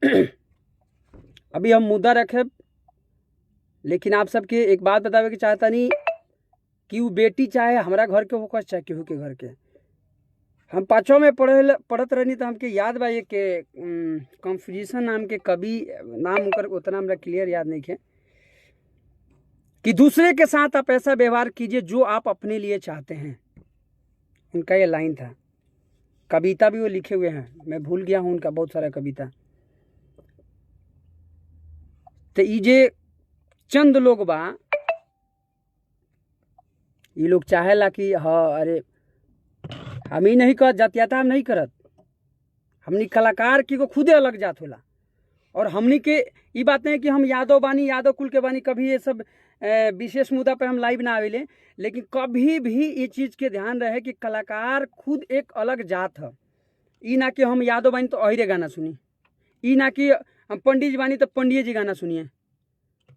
अभी हम मुद्दा रखे, लेकिन आप सबके एक बात बतावे के चाहतानी कि उ बेटी चाहे हमरा घर के होकस चाहे केहू के घर के। हम पाँचों में पढ़े पढ़त रहनी तो हमके याद बा एक कंफ्यूजन नाम के कवि, नाम उनकर उतना हमरा क्लियर याद नहीं है, कि दूसरे के साथ आप ऐसा व्यवहार कीजिए जो आप अपने लिए चाहते हैं। उनका ये लाइन था। कविता भी वो लिखे हुए हैं, मैं भूल गया हूँ उनका बहुत सारा कविता। तो ई जे चंद लोग बा, ये लोग चाहेला कि हाँ अरे हम ही नहीं करत, जातीयता हम नहीं करत, हमनी कलाकार की को खुदे अलग जात होला। और हमनी के ई बात नहीं है कि हम यादव बानी, यादव कुल के बानी, कभी ये सब विशेष मुद्दा पे हम लाइव ना आवेले, लेकिन कभी भी ये चीज़ के ध्यान रहे कि कलाकार खुद एक अलग जात है। ई ना कि हम यादव बानी तो अहिरे गाना सुनी, ई ना कि हम पंडित जी बानी तो पंडित जी गाना सुनिए।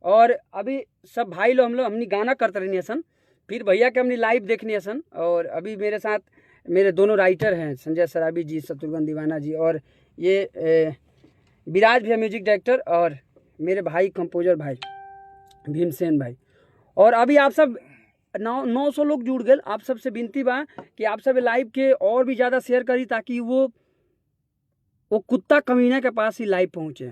और अभी सब भाई लोग हम लोग हमनी गाना करते रहनी हसन, फिर भैया के हमनी लाइव देखनी हसन। और अभी मेरे साथ मेरे दोनों राइटर हैं, संजय सराबी जी, शत्रुघ्न दीवाना जी, और ये विराज भैया म्यूजिक डायरेक्टर, और मेरे भाई कंपोजर भाई भीमसेन भाई। और अभी आप सब 900 लोग जुड़ गए। आप सबसे विनती बा कि आप सब लाइव के और भी ज़्यादा शेयर करी ताकि वो कुत्ता कमीना के पास ही लाइव पहुँचे।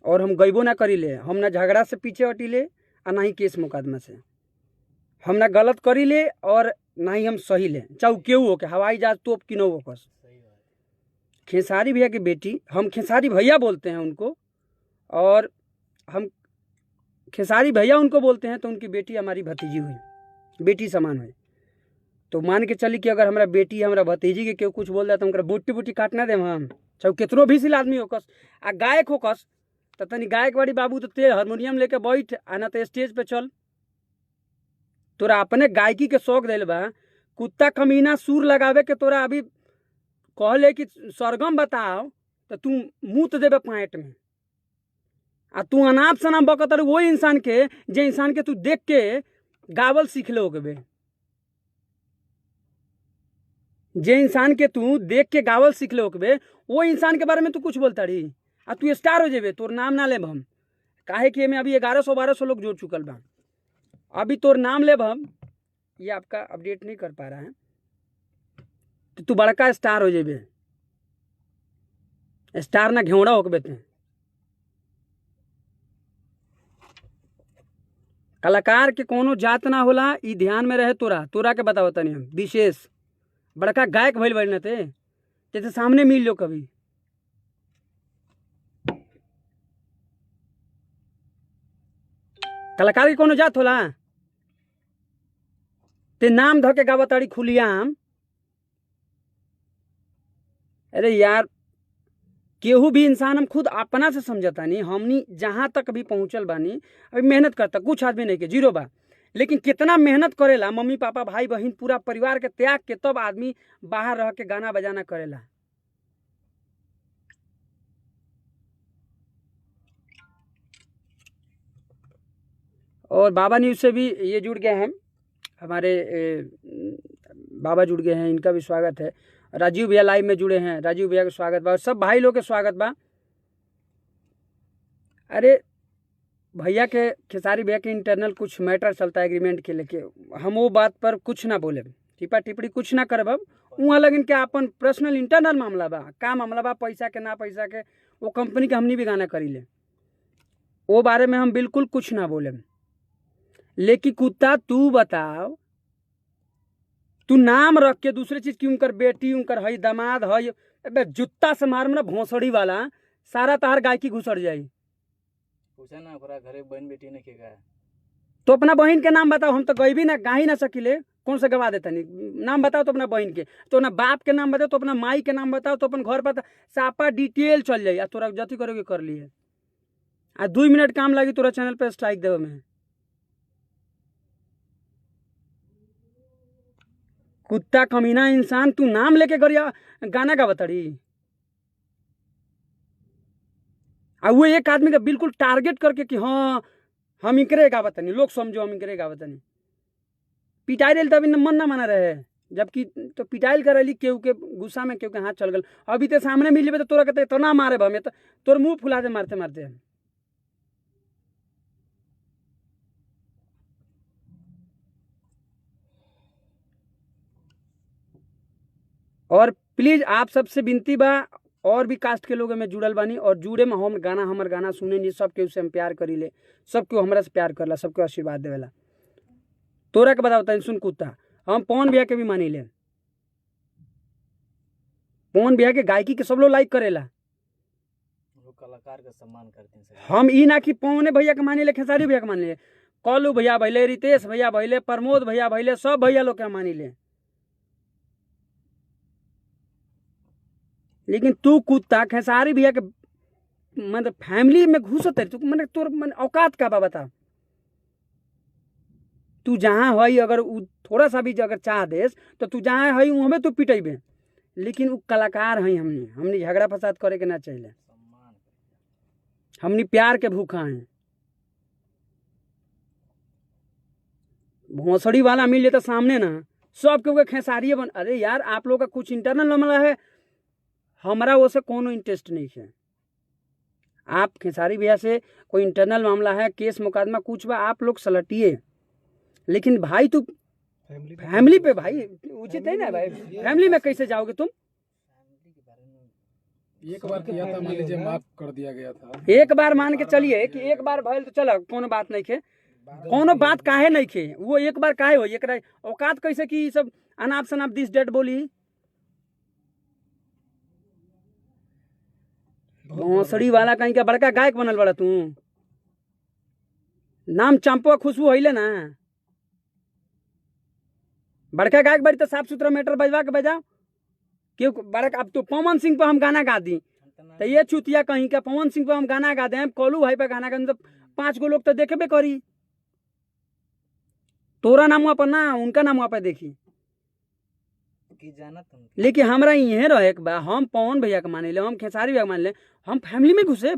और हम गईबो ना करी ले, हम ना झगड़ा से पीछे हटी ले और ना ही केस मुकदमा से। हम ना गलत करी ले और ना ही हम सही ले, चाहे केहू हो के हवाई जहाज तोप कि हो कस। खेसारी भैया की बेटी, हम खेसारी भैया बोलते हैं उनको, और हम खेसारी भैया उनको बोलते हैं तो उनकी बेटी हमारी भतीजी हुई, बेटी समान हुई। तो मान के चली कि अगर हमारा बेटी हमारा भतीजी के केहू कुछ बोल जाए तो उनका बोटी बोटी काटना देम हम, चाहे कितनो भी सिल आदमी होकस आ गायक होकस। तो तनी गायक बाड़ी बाबू तो ते हारमोनियम लेके बैठ आ ना तो स्टेज पे चल, तोरा अपने गायकी के शौक दिल बा। कुत्ता कमीना सुर लगावे के तोरा अभी कहले कि सरगम बताओ तो तू मुँह देबे पैंट में, आ तू अनाप शनाप बकत वो इंसान के जे इंसान के तू देख के गावल सीख ले होके बे, जे इंसान के तू देख के गावल सीख ले होके बे, वो इंसान के बारे में तू कुछ बोलता रही आ तू स्टार हो जेबे, तोर नाम ना लेब हम, काहे कि एमे अभी 1100-1200 लोग जुड़ चुकल बा। अभी तोर नाम लेब हम, ये आपका अपडेट नहीं कर पा रहा है, तो तू बड़का स्टार हो जेबे, स्टार ना घेवड़ा होके बेते। कलाकार के कोनो जात ना होला, ई ध्यान में रहे तोरा, तोरा के बताओ तनी हम विशेष बड़का गायक भइल बड़ी न ते, जैसे सामने मिल लो कभी। कलाकार के कोनो जात होला? ते नाम धके गावताड़ी खुलियाम। अरे यार केहू भी इंसान हम खुद अपना से समझता नहीं, हमनी जहाँ तक भी पहुँचल बानी अभी मेहनत करता, कुछ आदमी नहीं के जीरो बा, लेकिन कितना मेहनत करेला मम्मी पापा भाई बहन पूरा परिवार के त्याग के तब आदमी बाहर रह के गाना बजाना करेला। और बाबा न्यूज़ से भी ये जुड़ गए हैं, हमारे बाबा जुड़ गए हैं, इनका भी स्वागत है। राजीव भैया लाइव में जुड़े हैं, राजीव भैया का स्वागत बा, और सब भाई लोग के स्वागत बा। अरे भैया के खेसारी भैया के इंटरनल कुछ मैटर चलता है एग्रीमेंट के लेके, हम वो बात पर कुछ ना बोले, टिपा टिप्पणी कुछ ना करब। अब वहाँ लगिन के अपन पर्सनल इंटरनल मामला बा, का मामला बा पैसा के ना पैसा के, वो कंपनी के हमनी भी गाना करी ले, वो बारे में हम बिल्कुल कुछ ना बोले। लेकिन कुत्ता तू बताओ, तू नाम रख के दूसरे चीज की उनकर बेटी उनकर हई दामाद हई, अबे जुत्ता से मार ना भोसड़ी वाला सारा तार गायकी घुसड़ जाई। पूछा ना ओकरा घरे बहन बेटी ने के का, तो अपना बहन के नाम बताओ, हम तो गई भी ना गा ही ना सकिले, कौन से गवा देता नहीं। नाम बताओ तो अपना बहन के, तो अपना बाप के नाम बताओ, तो अपना माई के नाम बताओ, तो अपन घर पर सापा डिटेल चल जाई, आ तोरा जति करोगे कर लिए, आ 2 मिनट काम लगी तोरा चैनल पे स्ट्राइक देवे में। कुत्ता कमीना इंसान, तू नाम लेके गरिया गाना गावतड़ी, आ वो एक आदमी का बिल्कुल टारगेट करके कि हाँ हम इकरे गावतनी, लोग समझो हम इकरे गावतनी, पिटाई रहे तभी मन ना माना रहे, जबकि तो पिटाइल करली केहू के गुस्सा में केहू के हाथ चल गल। अभी तो सामने मिल जेबे तो तोरा के तो इतना मारे हमें तो तोर मुंह फुला दे मारते मारते। और प्लीज़ आप सबसे विनती बा, और भी कास्ट के लोग में जुड़ल बानी और जुड़े में हम गाना हमर गाना सुने नी, सब केहू से हम प्यार करीले, सब केहू हमरा से प्यार करला, सब केहू आशीर्वाद देवेला। तोरा के बताओ तनी सुन कुत्ता, हम पवन भैया के भी मानी ले, पवन भैया के गायकी के सब लोग लाइक करेला। वो कलाकार का सम्मान करते हैं सर। हम ई ना कि पवने भैया के मानी ले, खेसारी भैया के मानी ले, कलू भैया भैले, रितेश भैया भैले, प्रमोद भैया भैले, सब भैया लोग के हम मानी ले। लेकिन तू कुत्ता खेसारी भैया के मतलब फैमिली में घुसत है तू, मतलब तोर मन औकात का बा बता। तू जहाँ हई अगर उ थोड़ा सा भी अगर चाह देस तो तू जहाँ हई उहमे तू पिटेबे, लेकिन उ कलाकार हई हमनी, हमनी झगड़ा फसाद करे के ना चाहिए, सम्मान हमनी प्यार के भूखा हैं। भोसड़ी वाला मिल जाता सामने ना सब के खेसारिए बन। अरे यार आप लोग का कुछ इंटरनल मामला है, हमारा वो से कोनो इंटरेस्ट नहीं है। आप खेसारी भैया से कोई इंटरनल मामला है, केस मुकदमा कुछ बा, आप लोग सलटिए, लेकिन भाई तू फैमिली पे भाई उचित है ना भाई, फैमिली में कैसे जाओगे तुम? फैमिली के बारे में एक बार किया था, मान लीजिए माफ कर दिया गया था। एक बार मान के चलिए कि एक बार भइल तो चल कोनो बात नहीं खे, कोनो बात काहे नहीं खे, वो एक बार काहे हो, एकरा औकात कैसे कि ई सब अनाप शनाप दिस डेट बोली। भोसड़ी वाला कहीं का बड़का गायक बनल बड़ा तू, नाम चंपा खुशबू हईले ना, बड़का गायक बड़ी तो साफ सुथरा मैटर बजवा के बजाओ क्यों बड़का। अब तो पवन सिंह पर हम गाना गा दी तो ये चुतिया कहीं का, पवन सिंह पर हम गाना गा दें, कोलू भाई पर गाना गा दें, तो 5 गो लोग तो देखबे करी, तोरा नाम पर ना उनका नाम पर देखी की जाना तुम। लेकिन हमरा इहे रहे के बा, हम पवन भैया के माने ले, हम खेसारी भैया के माने ले, हम फैमिली में घुसे।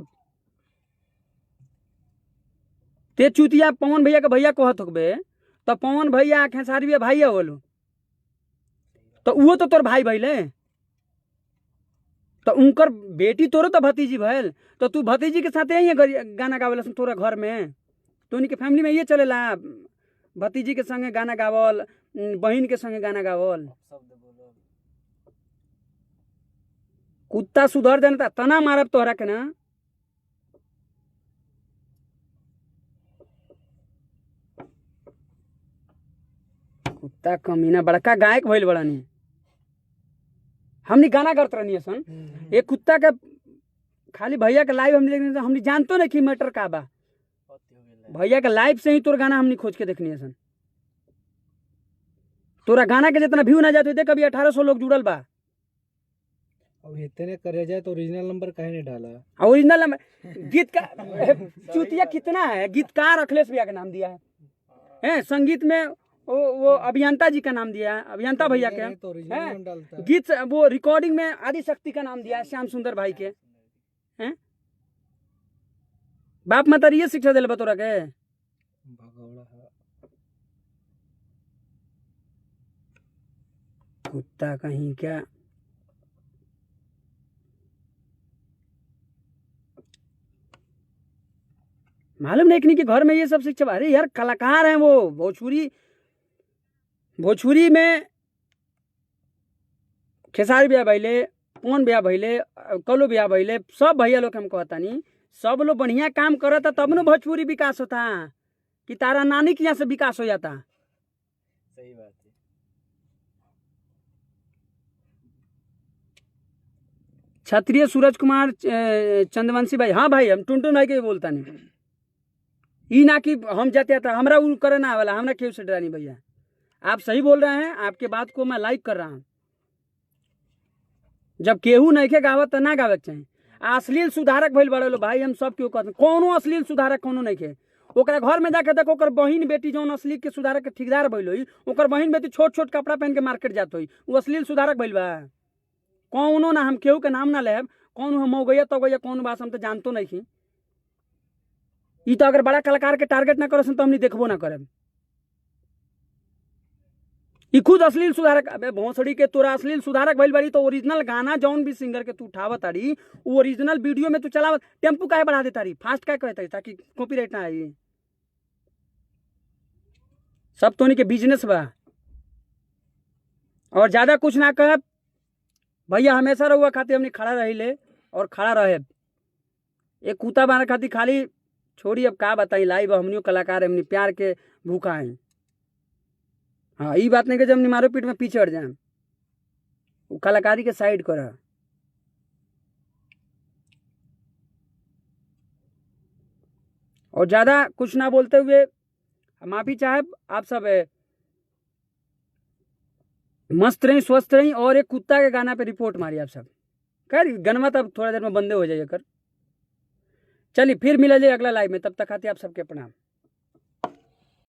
ते चुतिया पवन भैया के भैया कहत होबे तो पवन भैया खेसारी भैया भैया होलो, तो वो तो तोर भाई भैले, तो उनकर बेटी तोरो तो भतीजी भैल, तो तू भतीजी के साथे ही गाना गावेला तोरा घर में, तो उनके फैमिली में ये चलेला भतीजी के संगे गाना गावल, बहन के संगे गाना गावल। शब्द बोलो कुत्ता सुधर जाना तना मारब तोहरा के ना। कुत्ता कमीना बड़का गायक भइल बड़ानी, हमनी गाना करत रहनी सन, एक कुत्ता के खाली भैया के लाइव हमनी देखनी, हमनी जानतो नहीं कि मैटर का बा, भैया के लाइव से ही तोर गाना हमनी खोज के देखनी सन। तोरा गाना के जितना व्यू ना जाते देख, अभी 1800 लोग जुड़ल बा। अब इतने करे जाए तो ओरिजिनल नंबर काहे नहीं डाला? ओरिजिनल नंबर गीत का चुतिया कितना है, गीतकार अखिलेश भैया का नाम दिया है, हैं संगीत में वो अभियंता जी का नाम दिया है, अभियंता भैया के तो ओरिजिनल डालता है। गीत वो रिकॉर्डिंग में आदि शक्ति का नाम दिया है, श्याम सुंदर भाई के। हैं बाप माता ये शिक्षा दिल बतोरा के कुत्ता कहीं क्या। मालूम नहीं कि घर में ये सब शिक्षा। अरे यार कलाकार हैं वो, भोजपुरी भोजपुरी में खेसारी भैया भैले, पवन भैया भैले, कलू भैया भैले, सब भैया लोग हम कहतानी सब लोग बढ़िया काम करता तब न भोजपुरी विकास होता, कि तारा नानी के यहाँ से विकास हो जाता। सही बात है। क्षत्रिय सूरज कुमार चंद्रवंशी भाई, हाँ भाई हम टुनटुन भाई के भी बोलता नहीं, ई ना कि हम जाते आता हमरा उ करे ना वाला, हमरा केहू से डरानी भैया। आप सही बोल रहे हैं, आपके बात को मैं लाइक कर रहा हूँ। जब केहू नहीं के गावत तो ना गावे के चाही। अश्लील सुधारक भइल बड़े लो भाई, हम सब केहू कहते कोनो अश्लील सुधारक कोनो नहीं के। ओकरा घर में जाके देखो, ओकर बहिन बेटी जौन अश्लील के सुधारक के ठेकेदार भइल होई, ओकर बहिन बेटी छोट छोट कपड़ा पहन के मार्केट जात होई, उ अश्लील सुधारक भइल बा। कौनो ना, हम केहू के नाम ना लेब, कौन हम हो गया तो गया, कौन बात हम तो जानतो नहीं थी। ई तो अगर बड़ा कलाकार के टारगेट ना करसन तो हमनी देखबो ना करब। ई खुद अश्लील सुधारक। अबे भोसड़ी के तोरा अश्लील सुधारक भइल बाड़ी तो ओरिजिनल गाना जौन भी सिंगर के तू उठावत तारी उ ओरिजिनल वीडियो में तू चलावत, टेम्पू काहे बढ़ा देता री, फास्ट काहे कहता ताकि कॉपीराइट ना आई। सब तोनी के बिजनेस बा। और ज़्यादा कुछ ना कहब भैया, हमेशा रहुआ खातिर हमने खड़ा रही ले और खड़ा रहे। एक कुत्ता बाने खातिर खाली छोड़ी, अब का बताई, लाइव हमनियो कलाकार हमनी प्यार के भूखा हैं। हाँ ये बात नहीं कि जब हमनी मारो पीट में पीछे हट जाए, वो कलाकारी के साइड कर। और ज़्यादा कुछ ना बोलते हुए माफ़ी चाहे आप सब मस्त रहीं स्वस्थ रहीं। और एक कुत्ता के गाना पे रिपोर्ट मारी आप सब, कर गनमा तब थोड़ा देर में बंदे हो जाइए कर। चलिए फिर मिला जाए अगला लाइव में, तब तक आते आप सबके प्रणाम।